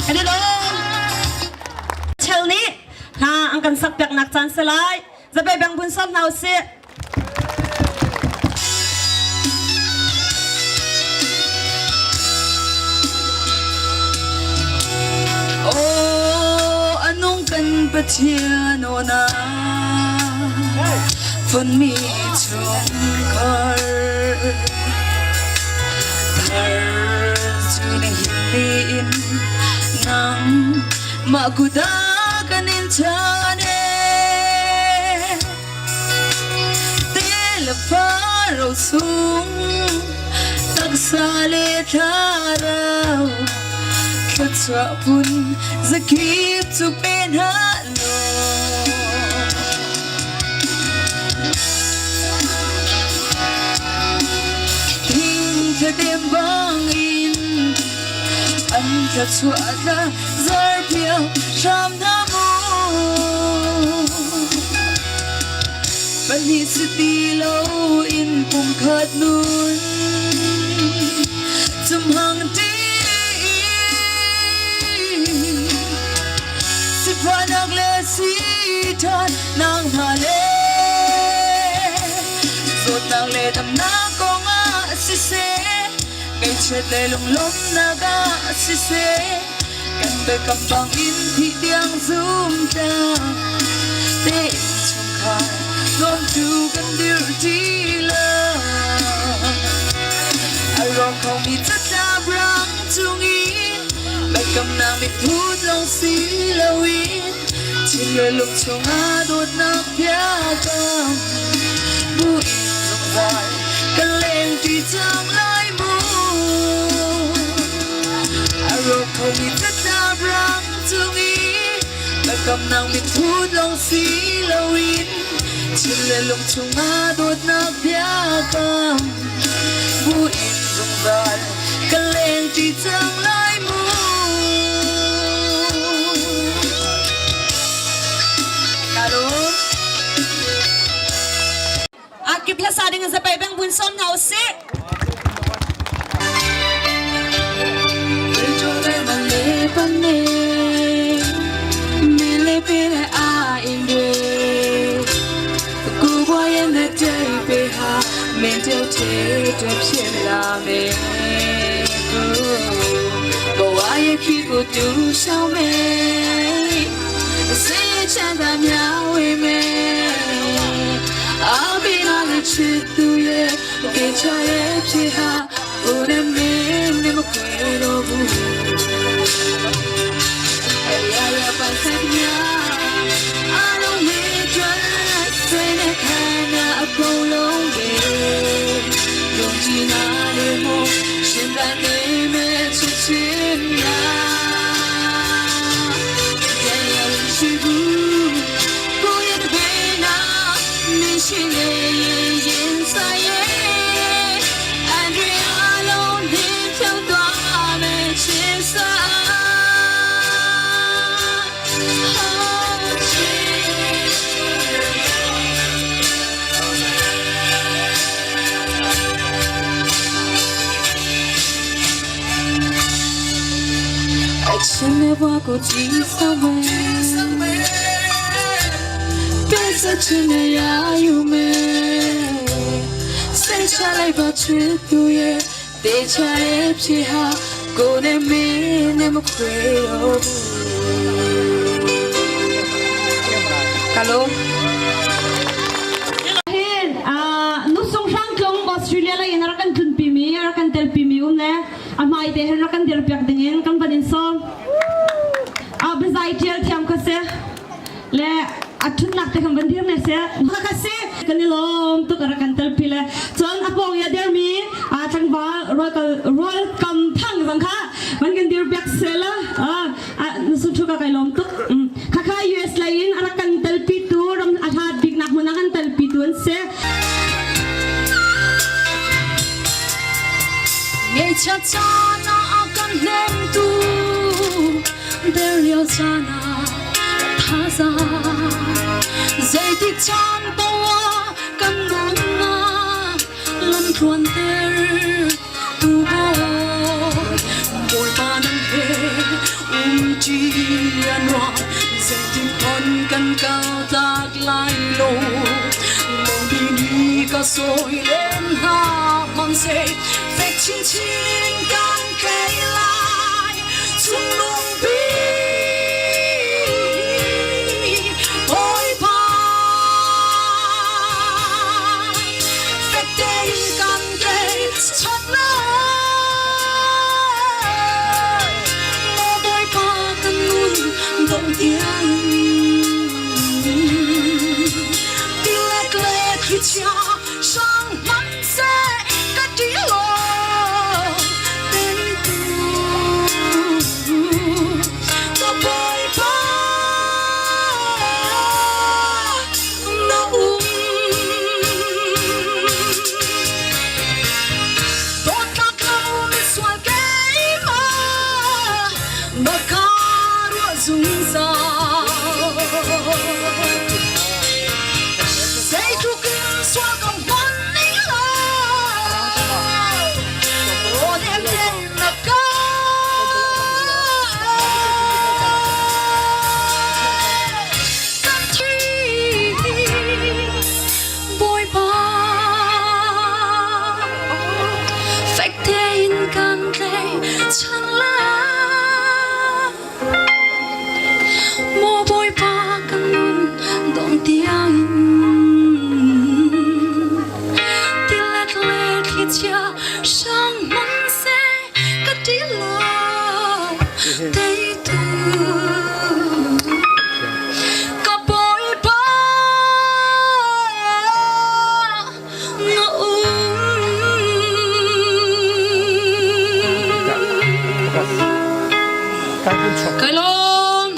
Kan i lawm. Chel nih hla an kan sak piaknak caan si lai. Zabai bang bun sawm hna usih. Fonmi chungkhar thar cu na hin in nang mah kuta kan in chan e te le faro sung taksa le thlarau thluachuah phun zakip cu pe hna law. Thingthadem bangin an thluachuah tla zarpiak hram hna mu. Pahnih si ti loin pumkhat nun cumhang ṭi Sifahnak le siṭhan nang hna le zawtnak le damnak kongah siseh ngaihchiat le lunglawmhnak ah siseh kan biakam bangin thih tiang zum tlang tein chungkhar nuamtu kan dirh ṭi lo a rawk khomi catlap rang cung i Biakamnak mithut lawng si loin thin le lung chungah dawtnak biakam buin zungzal kan lengṭi cang lai mu. A rawk khomi catlap rang cung i biakamnak mithut lawng si loin thin le lung chungah dawtnak biakam buin zungzal Ka lengṭi cang lai mu. Kalum. Akip hlasa ding zapai beng bun som hna usih. Kalum. Hin nusung hrang tlung Australia lei in rak kan tlunpi mi rak kan telpi mi um le a hmai te hin rak kan dir piak ding in kan van in sawm. A biazai tial thiam ka si le a thutnak te kan van dir ne se ka si kan i lawm tuk rak kan telpi le cun a pawng ya der mi a tlangval rual rual kam thang zang kha van kan dir piak se la na thu ka kai lawm tuk khakha US lei in a rak kan telpi tu ram a hlat bik nak hmun a kan telpi tu an si Ngeihchia caan ah a kan hnemtu der lio caan ah thazaang zeitik caan poah kan nunnak lamtluan ter tu bawi Bawipa nang he umṭi a nuam zeitin hon kan kal tlak lai lo Lodi ni ka sawi len hna hmanhseh fek chinchin kan tlei lai chunglung bik Bawipa. chan lai. Maw Bawipa kan nun dong tiangin tilet le thlichia hrang hmanhseh ka ṭih lo teitu ka Bawipa na um. Kai lawm.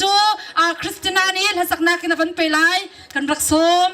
cu Christina nih hlasaknak in a van pe lai. Kan rak sawm.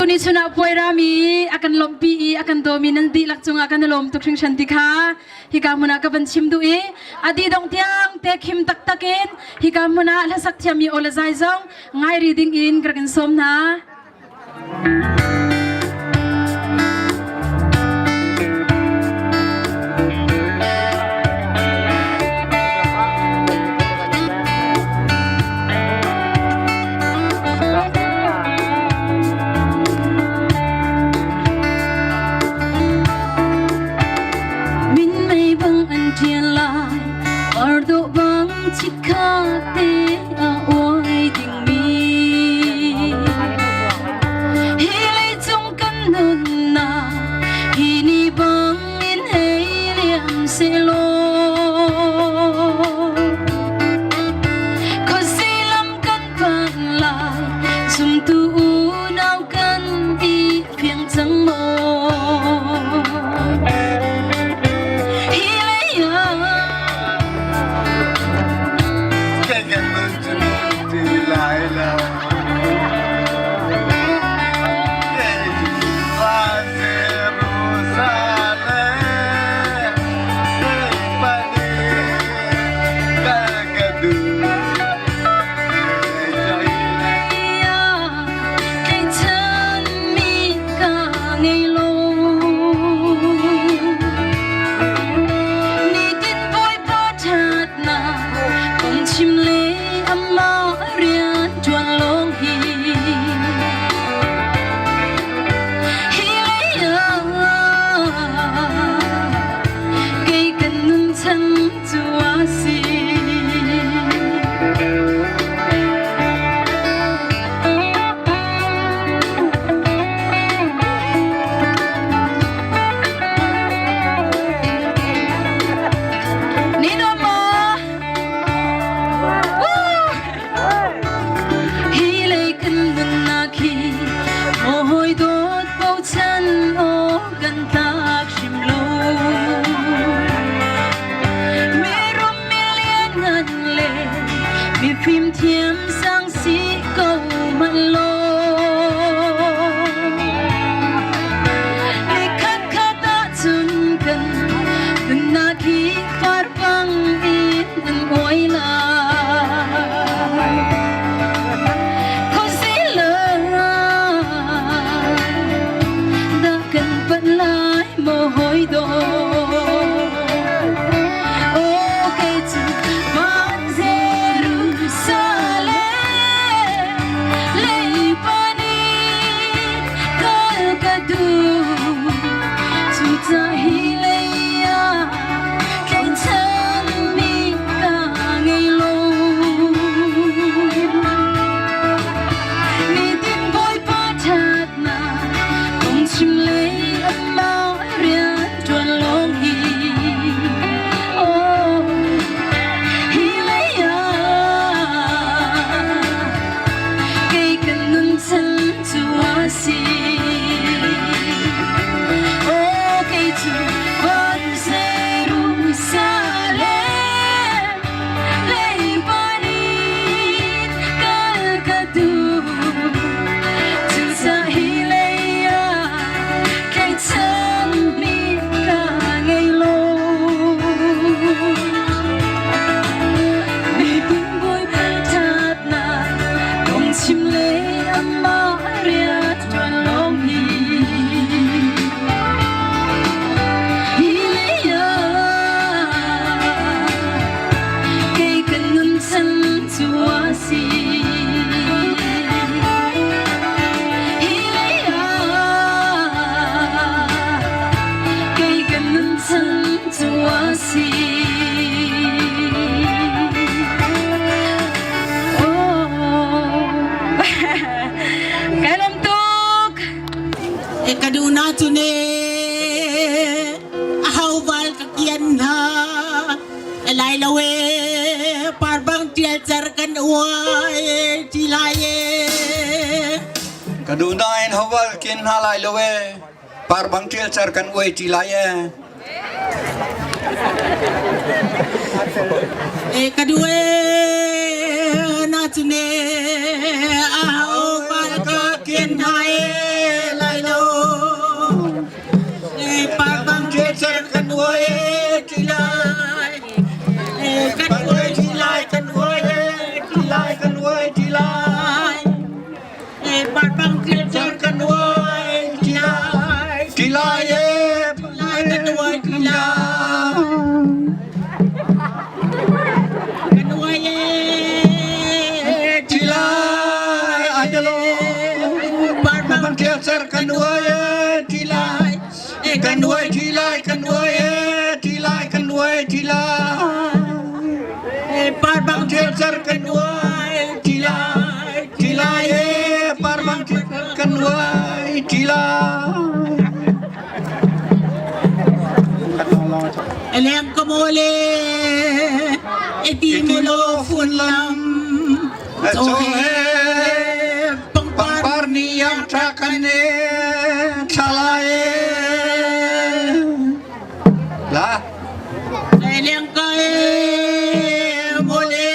Tuni chun ah puai rami a kan lawmhpi i a kan dawmi nan dihlak cungah kan i lawm tuk hringhran ti kha hika hmun ah ka van chim duh i a dih dong tiang te khim taktak in hika hmun ah hlasak thiammi aw le zai zong ngai ri ding in ka rak in sawm hna. Min mei bang an ṭian lai, Ardo bang chikkhat te a uai dingmi. Hi leicung kan nunnak, hi ni bang in hei liam sehlaw. Khuazei lam kan phan lai, zumtu unau kan i fiang cang maw? Hi lei ah Tlaihchanmi ka ngei lo. Nitin Bawipa ṭhatnak kong chim le amah rian ṭuan lawng hi. Hi lei ah kei kan nun chan cu a si. Hi lei kan nunnak hi hawi dawt bochan aw kan tlak hrim lo. Mirum milian ngan le mifim thiam sang si ko hmanh law. Nikhat khat ahcun Phungchim le amah rianṭuan lawng hi hi lei ah kei kan nun chan cu a si. Hi lei ah kei kan nun chan cu a si. Kai lawm tuk. E ka du na chu ne a hau val ka kian na lai lo e par bang tial char kan uai ti lai e Ka du na in hawal kin hna lai lo e par bang tial char kan uai ti lai e E ka du e na chu ne a hau val ka kian na e lai lo e par bang tial char kan uai ti lai e kan uai ti lai kan uai ti lai kan uai ti lai E par bang tial char kan uai ti lai ti lai e lai kan uai ti lai kan uai e ti lai ajalo par bang bang tial char kan uai ti lai e kan uai ti lai kan uai ti lai kan uai ti lai e par bang tial char kan uai ti lai ti lai e par bang tial kan uai ti lai Elem ka mole e ti mo lo fun lam cho he pangpar ni yang trakan e thalai e la Elem ka e mole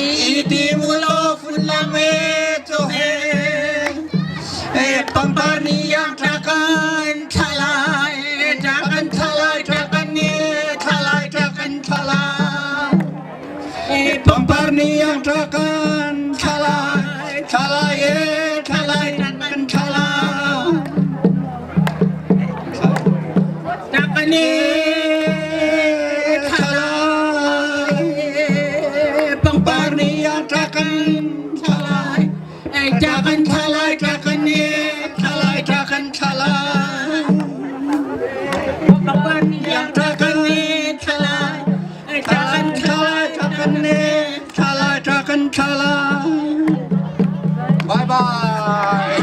e ti mo lo fun lam e cho he e pangpar ni yang trakan thalai trakan thalai trakan ni thalai trakan thalai e pangpar ni yang trakan thalai thalai e thalai trakan thalai trakan e thalai pangpar ni yang trakan thalai e trakan thalai trakan ni thalai trakan thalai pangpar ni yang trakan ni thalai e trakan thalai trakan ni thalai trakan thalai bye bye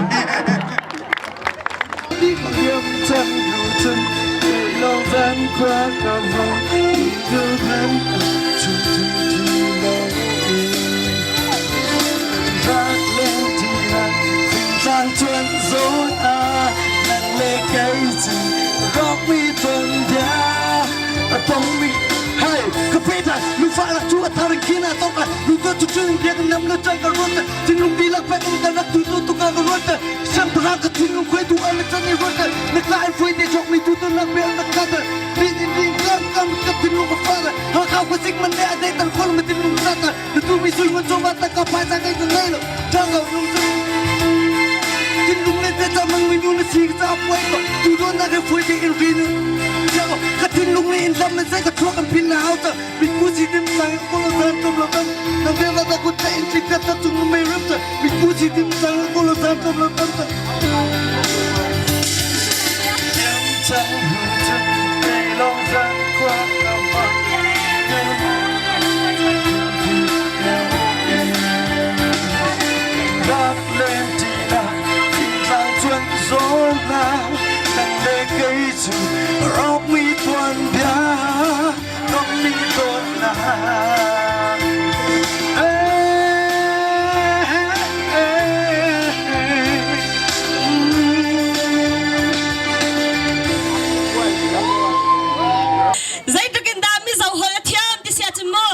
Zeitluk in dah Mizo holh a thiam ti si ahcun mu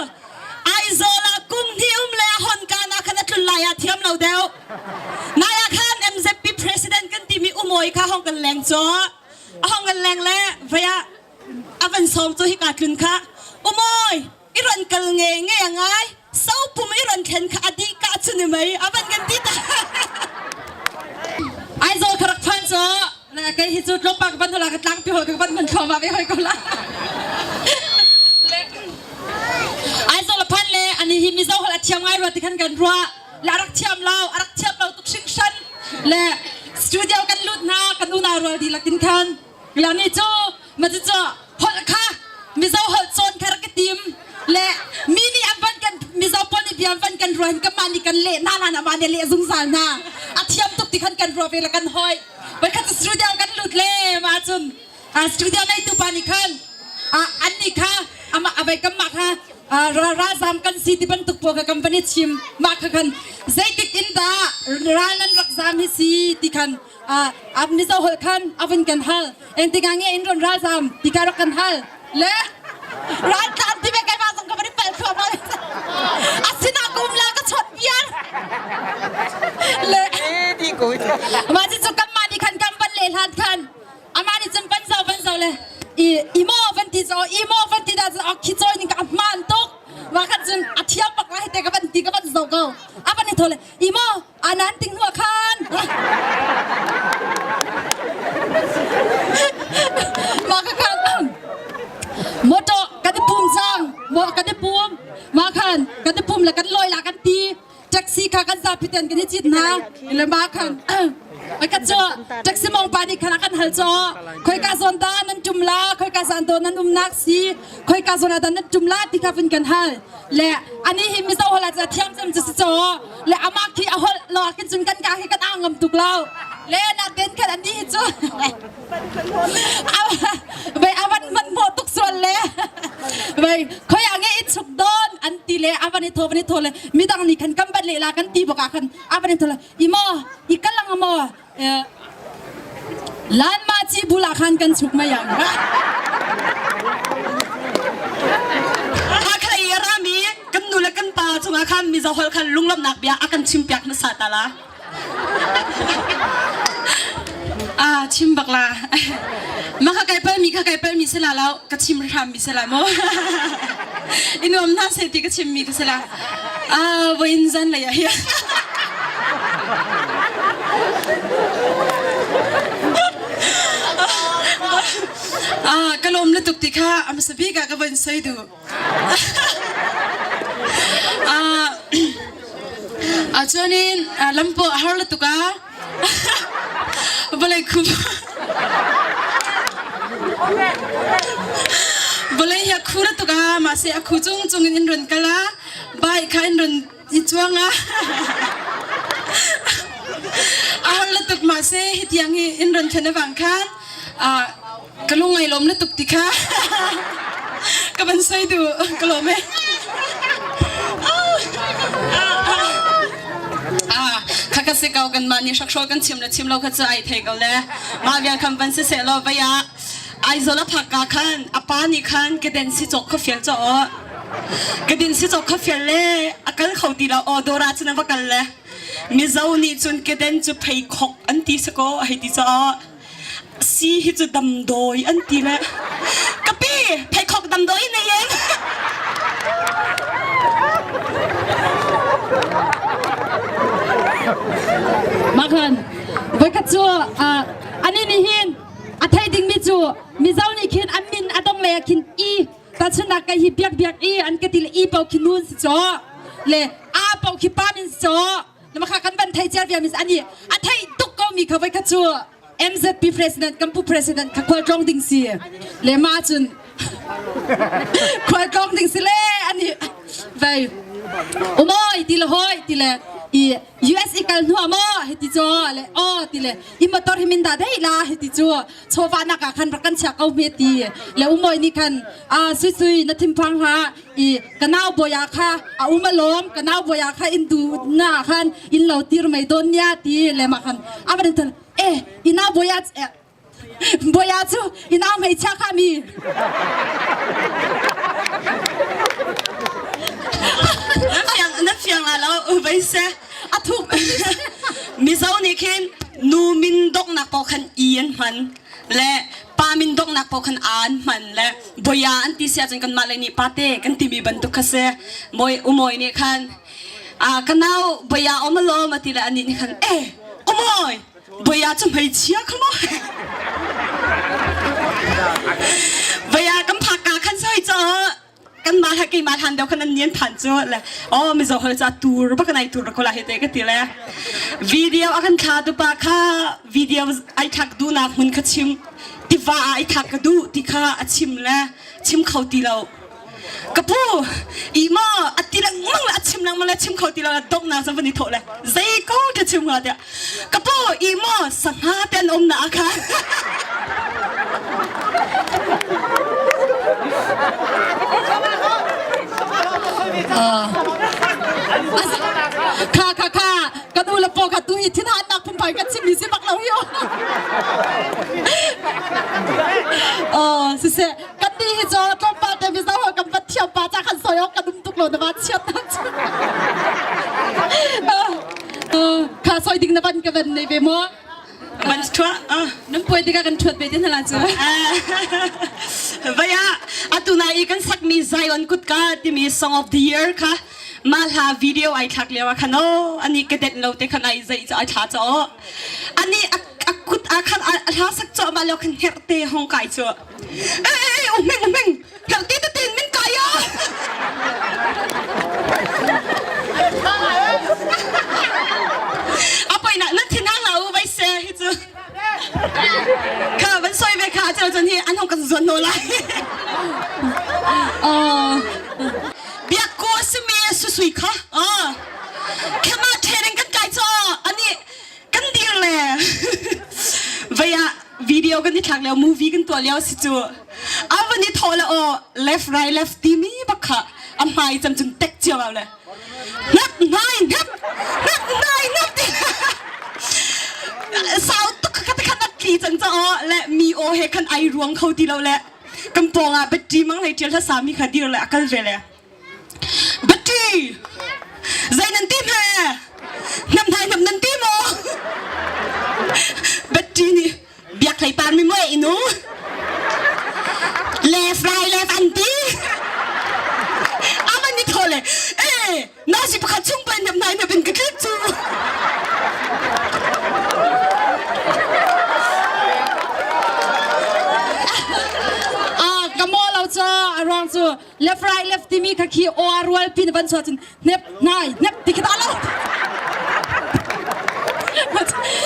Aizawl ah kum hnih um le a hon kaan ah khan a tlun lai ah thiam lo deuh. Nai ah khan MZP president kan timi umawi kha hong kan leng cu. A hong kan leng le vei ah a van sawm cu hika tlun kha umawi i ron kal nge nge a ngai so pum i ron thlen kha a di. chu ni mei avan kan ti ta. Aizawl ka rak phan cu kei hi cu tlawmpa ka van hola ka tlang pi hol ka van man thluahmah ve hoi ko la. Aizawl a phan le ani hi Mizo hol a thiam ngai rua ti khan kan ruah. Le a rak thiam lo, a rak thiam lo tuk hringhran. Le studio kan lut hna kan unau rual dihlak in khan. Le ni cu ma cu holh kha Mizo holh cawn kha rak ka tim. Le mi nih an van kan Mizo pawl nih bia an van kan ruah hin kanmah nih kan leh hna hlan amah nih a leh zungzal hna. A thiam tuk ti khan kan ruah ve le kan hoi. Voikhat cu studio kan lut le mah cun studio neitu pa nih khan an nih kha amah avei kanmah kha ralzam kan si ti bantuk pawl kha kan van i chim mah kha khan zeitik in dah ral nan rak zam hi si ti khan Mizo holh khan a vun kan hal engtik ah nge in ron ralzam ti ka rak kan hal le raltlan ti ve keimah zong ka van i palh thluahmah asina kum la ka chawt biar le mah cu kanmah nih khan kan van le hlan khan amah nih cun van zo van zo le i imo van ti zo imo van ti dah cun khi choi ning ka hmaan tuk wa khan cun a thiam bak la hite ka van ti ka van zo ko a van i thole imo anan ting hua khan ma ka khan motor kan i pum cang mo kan i pum ma khan kan i pum le kan loi la kan ti taxi kha kan zapi ten kan i cit hna le ma khan ai ka cho taxi mong pa nih khan a kan hal cho khoi ka zawn da nan tum la khoi ka zan do nan um nak si khoi ka zawn da nan tum la ti kha vun kan hal le ani hi mizo hola cha thiam cem chu si cho le ama khi a hol lo kin cun kan ka hi kan ang ngam tuk lo le na ten khan ani hi chu Vei avan man mo tuk sual le vei khoi a nge i chuk don an ti le avan i tho van i tho le midang nih khan kam bat le la kan ti bok ah khan avan i tho le i mo i kalang mo lan ma chi bula khan kan chuk mai ang Ha kha i rami kan nu le kan pa cungah khan mizo hol khan lunglawmhnak bia a kan chimpiak hmasa ta la. Ah, chim bak la. Ma kha kai pal mi kha kai pal mi se la lo ka chim hram mi se la mo. Inuam na se ti ka chim mi ka se la. Ah, voin zan lei ah hi. Ah, ka lawm le tuk ti kha am sabi ka ka van soi du. Ah, chuanin lampu a har le tuk a. Vawlei khum Vawlei hi a khu le tuk a, mahse a khu cung cung in in run kal a, bai kha in run i chuang a. A har le tuk mahse hi tiang hi in run thlen avang khan Ka lung ai lawm na tuk ti kha ka van soi du ka lawm e. Ah, kha ka si ko kan mah nih hrakhrawl kan chim le chim lo kha cu ai thei ko le mah vial khan van si seh law vai ah Aizawl a phak ka khan a pa nih khan keden si cawk kha fial caw kedin si cawk kha fial le a kal kho ti lo aw dawr ah cun a va kal le Mizo nih cun keden cu pheikhok an ti si ko a hei ti caw Si hi cu damdawi an ti le ka pi pheikhok damdawi nei eng. Makhan voikhat cu ani nih hin a thei dingmi cu Mizo nih khin an min a dong lei ah khin i tahchunhnak kai hi biak biak i an ka ti le i pau khi nun si caw le a pau khi pa min si caw Nama kha kan van thei cia viam is ani a thei tuk ko mi kha voi kha cu MZP president kan pu president kha khual tlong ding si le ma cun khual tlong ding si le ani vai umoi ti le hoi ti le i US i kal hnu mo hi ti cho le o ti le i motor hi min da dei la hi ti chu chowa nak ah khan rak kan chia ko me ti le umoi ni khan a sui sui na thim phang ha i ka nau bawia kha a um alawm ka nau bawia kha in du na khan in lo tir mai don nia ti le ma khan a van thal e i nau bawia bawia chu i nau hmeichia kha mi Na fiang na fiang la lo vai se a thuk Mizo nih khin nu min doknak paoh khan i an hman le pa min donghnak paoh khan aan hman le boya an ti si ahcun kanmah lei nih pate kan timi bantuk kha si mawi umawi nih khan. A ka nau baya om alom ati le ani nih khan eh omoi baya cu hmeichia kha maw baya kan phak ka khan soi cho kan mah ha keimah hlan deuh khan an nian phan cu le oh mizo hol cha tur bak nai tur ko la he te ka ti le video a kan thla tu pa kha video ai thak du nak hmun kha chim tiva ai thak ka du ti kha a chim le chim kho ti lo Ka pu, i maw a ti lengmang le a chim lengmang le chim kho ti lo le donghnak cun van i thawh le zei ko ka chim hnga tiah ka pu i maw sangha te an um na ah khan Kha kha kha kan u le paw kha tu hi thinhannak phunphai kan chim mi si bak lo hi oh siseh kan nih hi cu tlawmpal te mizo ho kan van thiam pa ca khan soi awk kan um tuk lo na van chiat na kha soi ding na van ka van nei ve maw van thua nan puai tikah kan thuat ve te hna la cu vaya atu na i kan sakmi Zion kutka timi song of the year kha ma hla video ai thlak lio ah khan o ani ka det lo te khan ai zei ai thla cho ani a kut a khan a hla sak cho ma lo khan her te hong kai chu Ê, ê, ê, umeng, umeng, hel ti te tin min kai a. A poi na nan thin hang lau vai se hi chu. Kha van soi ve kha chal chon hi an hong kan zuan no lai. Biak ko simi susui kha. Ah. Khema training kan kai cho ani kan dir le. Vaya video kan i thlak lio movie kan tuah lio si cu a van i thawh le aw left right left timi bak kha a hmai cam cun tek cio le hnap hnai hnap hnap hnai hnap ti sau tuk kha khan a tli cang ca aw le mi aw he khan ai ruang kho ti lo le kan pawng ah battery mang lei tial hla sami kha dir le a kal ve le Bati! Zei nan tim he? Nam thai nam nan ti maw? Bati nih biak hlei par mi muai inu. Left right left an ti. Aman ni tho le. Eh, na si pakhat chung pa nam nai na bin ka tlik cu. Ah, ka mo lo cho a ruang cu left right left timi kha khi aw a rual pin van chuah cun hnep hnai hnep ti khi ta lo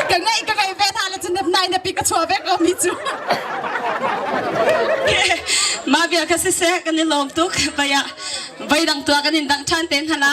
ka ngaih ka ngaih ve tha le cun hnep hnai hnep pi ka chuah ve ko mi cu Mah bia kha siseh kan i lawm tuk. Vai ah voi dang tuah kan in dang ṭhan te hna la.